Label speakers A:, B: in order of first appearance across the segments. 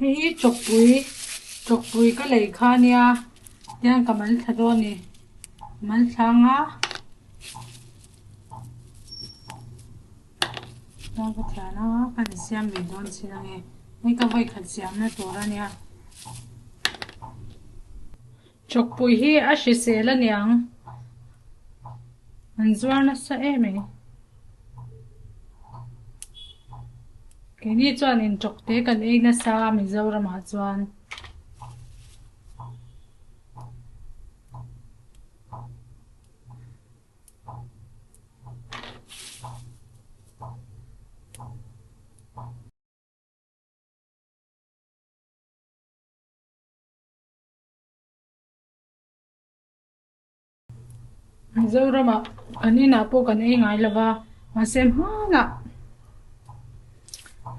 A: Hei hi chawkpui chawkpui ka lei kha a nia tiang ka mal thla dawn a ni mal thla anga chuan ka thian a ka in siam ve dawn chin ange hei ka vawikhat siamna tur a nia. Chawkpui hi a hrisel a niang an zuar nasa em mai. Keini chuan inchawk te kan ei nasa a Mizoramah chuan. Mizoramah kan inah pawh kan ei ngai lo va, mahse hmanah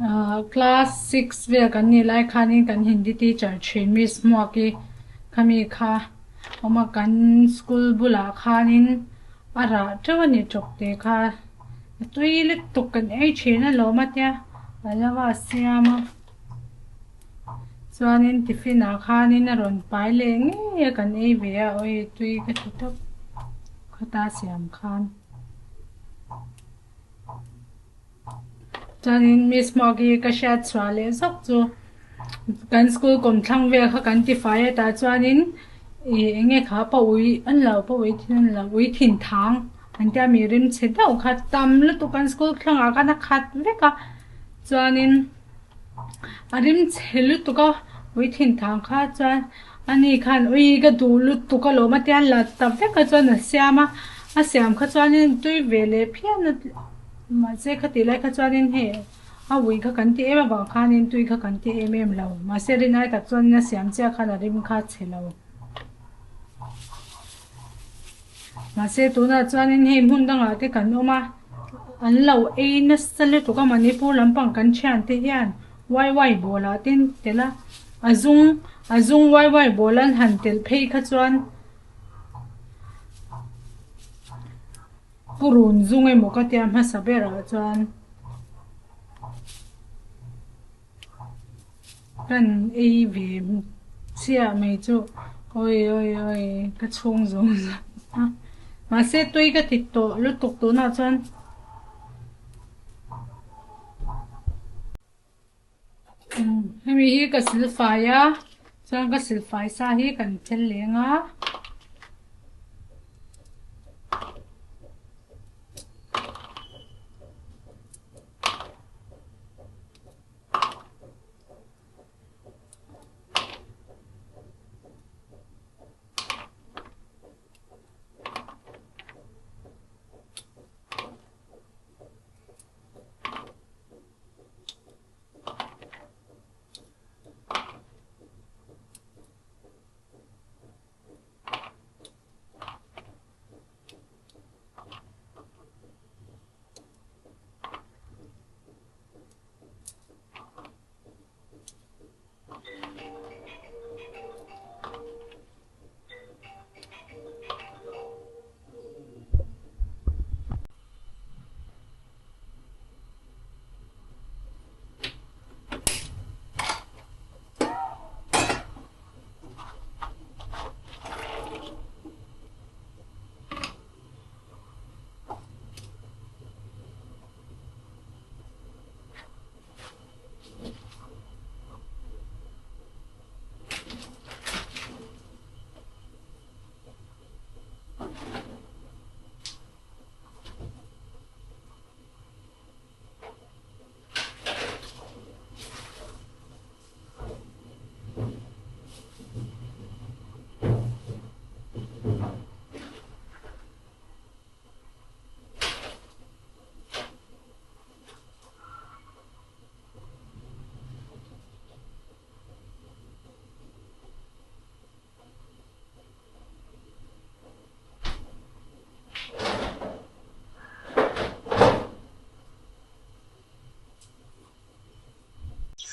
A: ahh class six vel kan nih lai khanin kan hindi teacher thin miss Hmuaki khami kha awm a, kan school bulah khanin a rah teuh a ni tawp te kha a tui lutuk kan ei thin alawm a tia a lo va siam a. Chuanin tiffin ah khanin a rawn pai leh ngei a kan ei ve a awi tui ka ti tawp khawta siam khan. Chuanin miss Hmuaki ka hriat chhuah leh zawk chu kan school kawmthlang vel kha kan ti fai a tah chuanin ih eng nge kha pa ui an lo pa ui thin an lo ui thin thang an tia mi rim chhe deuh kha tam lutuk kan school thlangah khan a khat vek a chuanin. A rim chhe lutuk a, ui thin thang kha chuan ani khan ui ka duh lutuk alawm a tia la ta vek a chuan a siam a, a siam kha chuanin tui ve leh phian a mahse khati lai kha chuanin hei a ui kha kan ti em avang khanin tui kha kan ti em em lo mahse rinai tak chuanin a siam chiah khan a rim kha a chhe lo. Mahse tunah chuanin hei hmun dangah te kan awm a, an lo ei nasa lutuk a Manipur lampang kan thian te hian wai wai ball ah te an telh a, a zung a zung wai wai ball an han telh phei kha chuan purun zung emaw ka tia hmasa berah chuan. Kan ei ve chiah mai chu awi awi awi ka chhung zawng zawng a mahse tui ka ti tawh lutuk tunah chuan hemi hi ka silfai a chuan ka silfai sa hi kan phel leng a.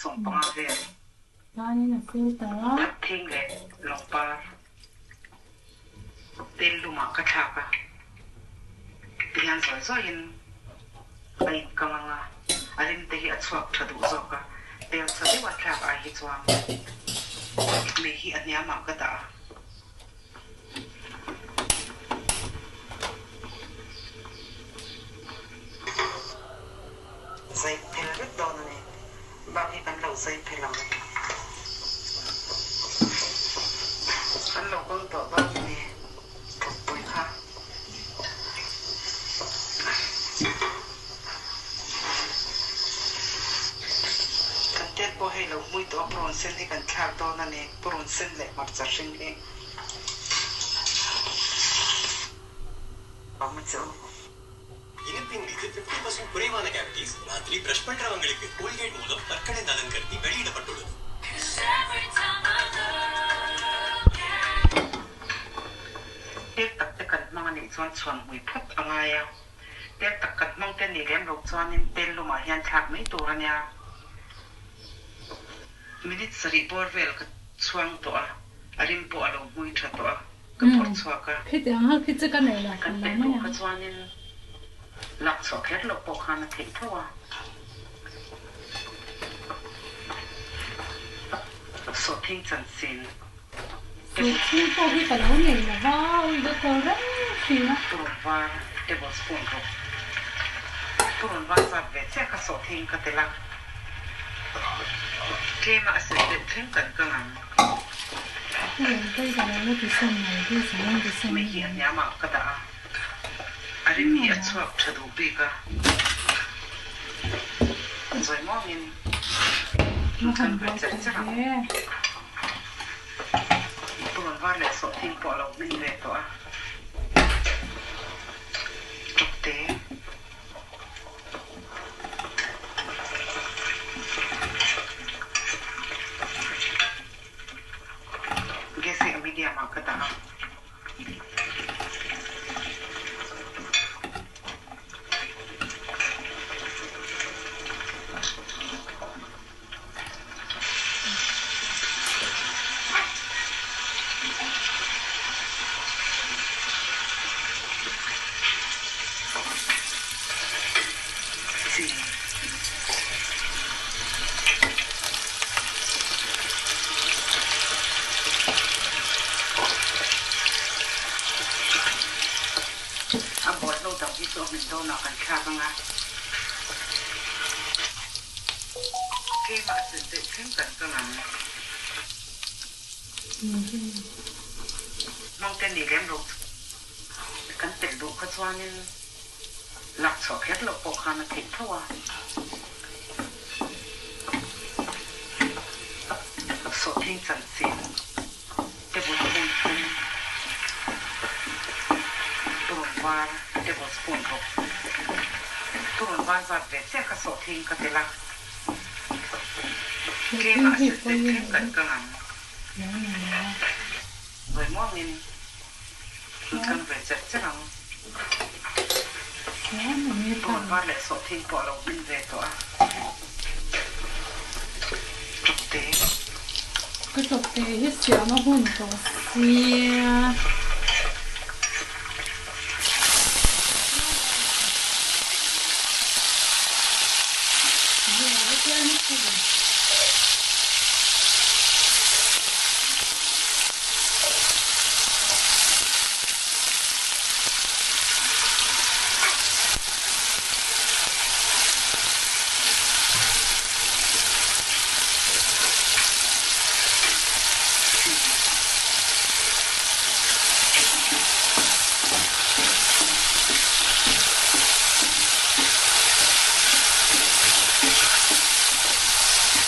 B: Sawmpanga vel.
A: Chuanin a filter a.
B: Thing leh lawngpar tel lumah ka thlak a, tihian zawi zawiin a inkang ang a, a rim te hi a chhuak tha duh zawk a, tel chu. Nasa deuha thlak ai hi chuan mei hi a hniamah ka dah a. Zai phel vek dawn a ni. Bak hi kan lo zai phel ang a ni. Kan lo kal tawh dawn a ni. Thawkpui kha. Kan tet pawh hei lo hmui tawh a purun sen hi kan thlak dawn a ni. Purun sen leh hmarcha hring hi. Awm a che u.
C: இனிப்பின் மிகு 50% குறைவான cavities ராத்திரி brush பண்றவங்களுக்கு Colgate மூலம் பற்களை நலன் கருதி வெளியிடப்பட்டுள்ளது.
B: Tel tak te kan hmang a nih chuan chhuan hmui phawt a ngai a, tel tak kan hmang te nih lem loh chuanin tel lumah hian thlak mai tur a nia. Minute sarih bawr vel ka chhuang tawh a, a rim pawh a lo hmui tha tawh a, ka phawrh chhuak a. Kan telh duh kha chuanin lak chhuah kher loh pawh khan a theih tho a. Sawhthing chanchin
A: Sawhthing pawh hi ka lo nei lo va, ui ka kawl reng thin a.
B: Purun var tablespoon rawh. Purun var zat ve chiah kha sawhthing ka tel a. Tlema a sen deuh thleng kan kang ang.
A: Purun te hi ka lo la ti sawn mai hi, sawn ti sawn
B: Mei hi a hniamah ka dah a. A rim hi a chhuak tha duh bik a. Zawi muangin kan ve cher cher ang. Purun var leh sawhthing pawh a lo hmin ve tawh a. Tawkte. Gas hi a medium ah ka dah a. Chi. A bawl ho dang hi chu a hmin dawnah kan thlak ang a. Keimah sen deuh thleng kan kang ang. Mawngte ni lem lo kan telh duh kha chuanin lak chhuah kher loh pawh khan a theih tho a. Sawhthing chanchin tablespoon thum, purun var tablespoon ruk, purun var zat ve chiah kha sawhthing ka tel a. Tlema a sen deuh thleng kan kang ang. Zawi muangin kan ve cherh cherh ang. Purun var leh sawhthing pawh a lo hmin ve tawh a. Tawkte.
A: Ka tawkte hi siam a hun tawh sia.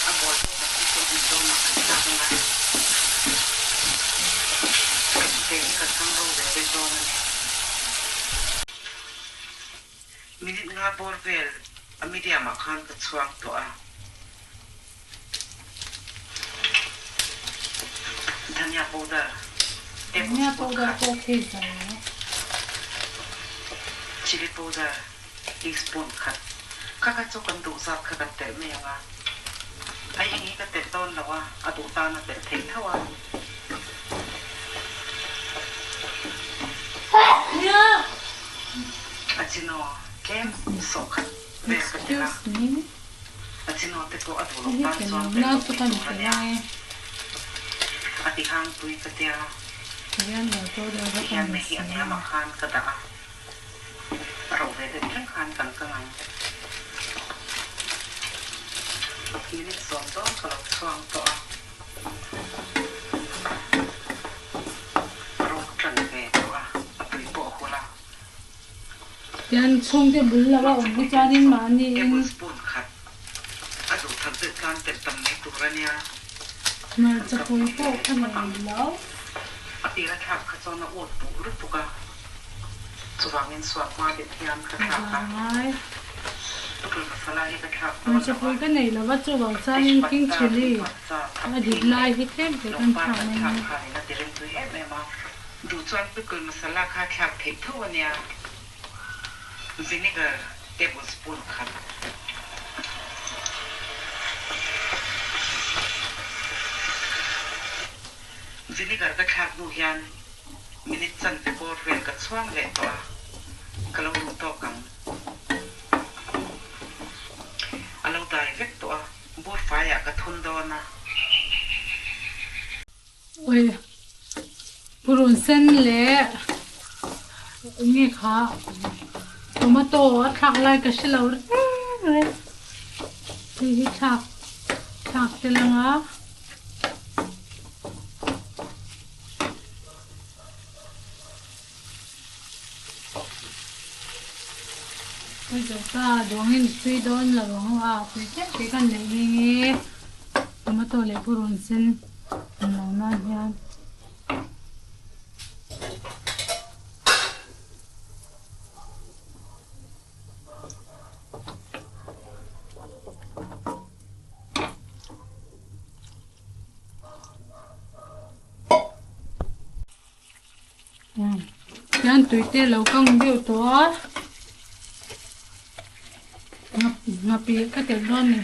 B: A bawl pawh tak hi chu a hmun dawnah kan thlak ang a, kei hi kan hmang ro ve vek dawn a ni. Minute nga bawr vel a medium ah khan ka chhuang tawh a. Dhania powder
A: Dhania
B: tablespoon
A: powder
B: khat.
A: pawh khi zai lo.
B: Chilli powder teaspoon khat. Kha kha chu kan duh zat kha kan telh mai ang a. A eng hi ka telh dawn lo a, a duh tan a telh theih tho a. Ajino tlem sawh khat vel ka telh a.
A: Excuse me. Hei hi tel lo na chu kan tel ang e. Coriander powder kha kan ni si a. Tian chhungte bul lo a awm hi chuanin mahniin hmarcha pui pawh kha nei lo. Hmarcha pui ka nei lo va chuvang chuanin king chilli a dik lai hi tlem te kan thlak mai a.
B: Duh chuan pickle masala kha thlak theih tho a nia, vinegar tablespoon khat. Vinegar ka thlak hnu hian minute chanve bawr vel ka chhuang leh tawh a, ka lo duh tawk ang. A lo dai vek tawh a, bur faiah ka thun dawn a.
A: Ui purun sen leh enge kha tomato a thlak lai ka hre lo reng reng hei hi thlak thlak tel anga. Tui zo ta duangin tui dawn lo ang a tui tlem te kan neih nghe nghe tomato leh purun sen an lo nan hian. Hian tui te lo kang deuh tawh a nghapih ka telh dawn a ni.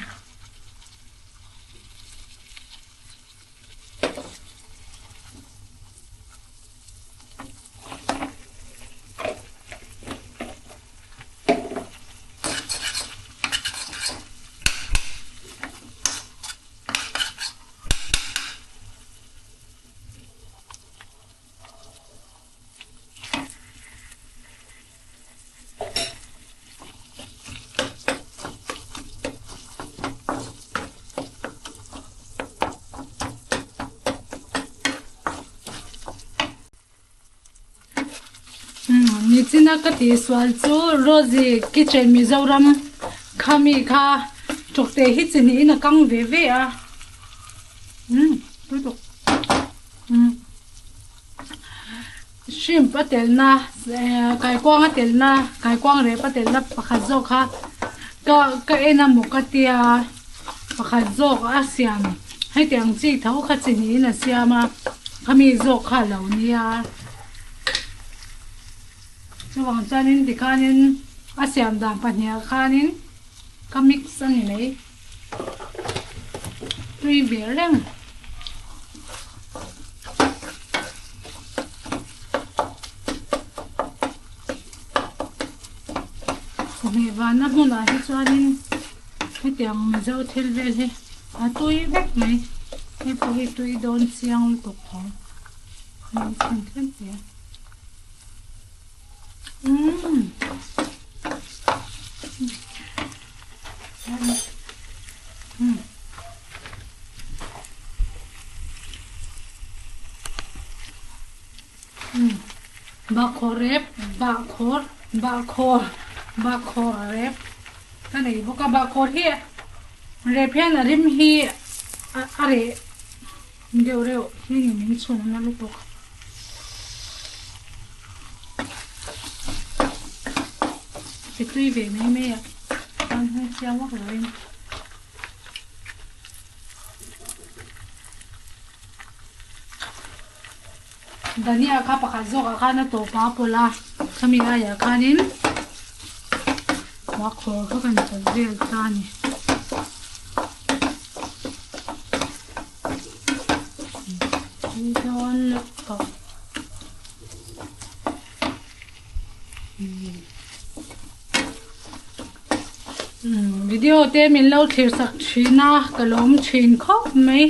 A: Nichina ka tihsual chu Rosie kitchen Mizoram kha mi kha tawkte hi chi hnihin a kang ve ve a umm lutuk umm. Shrimp a telna kaikuang a telna kaikuang rep a telna pakhat zawk kha ka ka en a maw ka tia pakhat zawk a siam hetiang chi tho kha chi hnihin a siam a khami zawk kha a lo nia chuvang chuanin tikhanin a siam dan pahnih ah khanin ka mix a ni mai. Tui ve reng. Chawhmeh vanna hmunah hi chuanin hetiang Mizo thil vel hi a tui vek mai. Hei pawh hi tui dawn chiang lutuk tho. Hei chhun tlem hle. Umm. Bahkhawr rep bahkhawr bahkhawr bahkhawr rep ka nei bawk a bahkhawr hi rep hian a rim hi a reh deuh reuh hei ni min chhun a na lutuk. Ti tui ve mai mai a chuan hei chiang vak lo in dhania kha pakhat zawk ah khan a tawp a pawlh a khami aiah khanin khawr kha kan chawlh vel ta a ni. video te min lo thlir sak thin a, ka lawm thin khawp mai.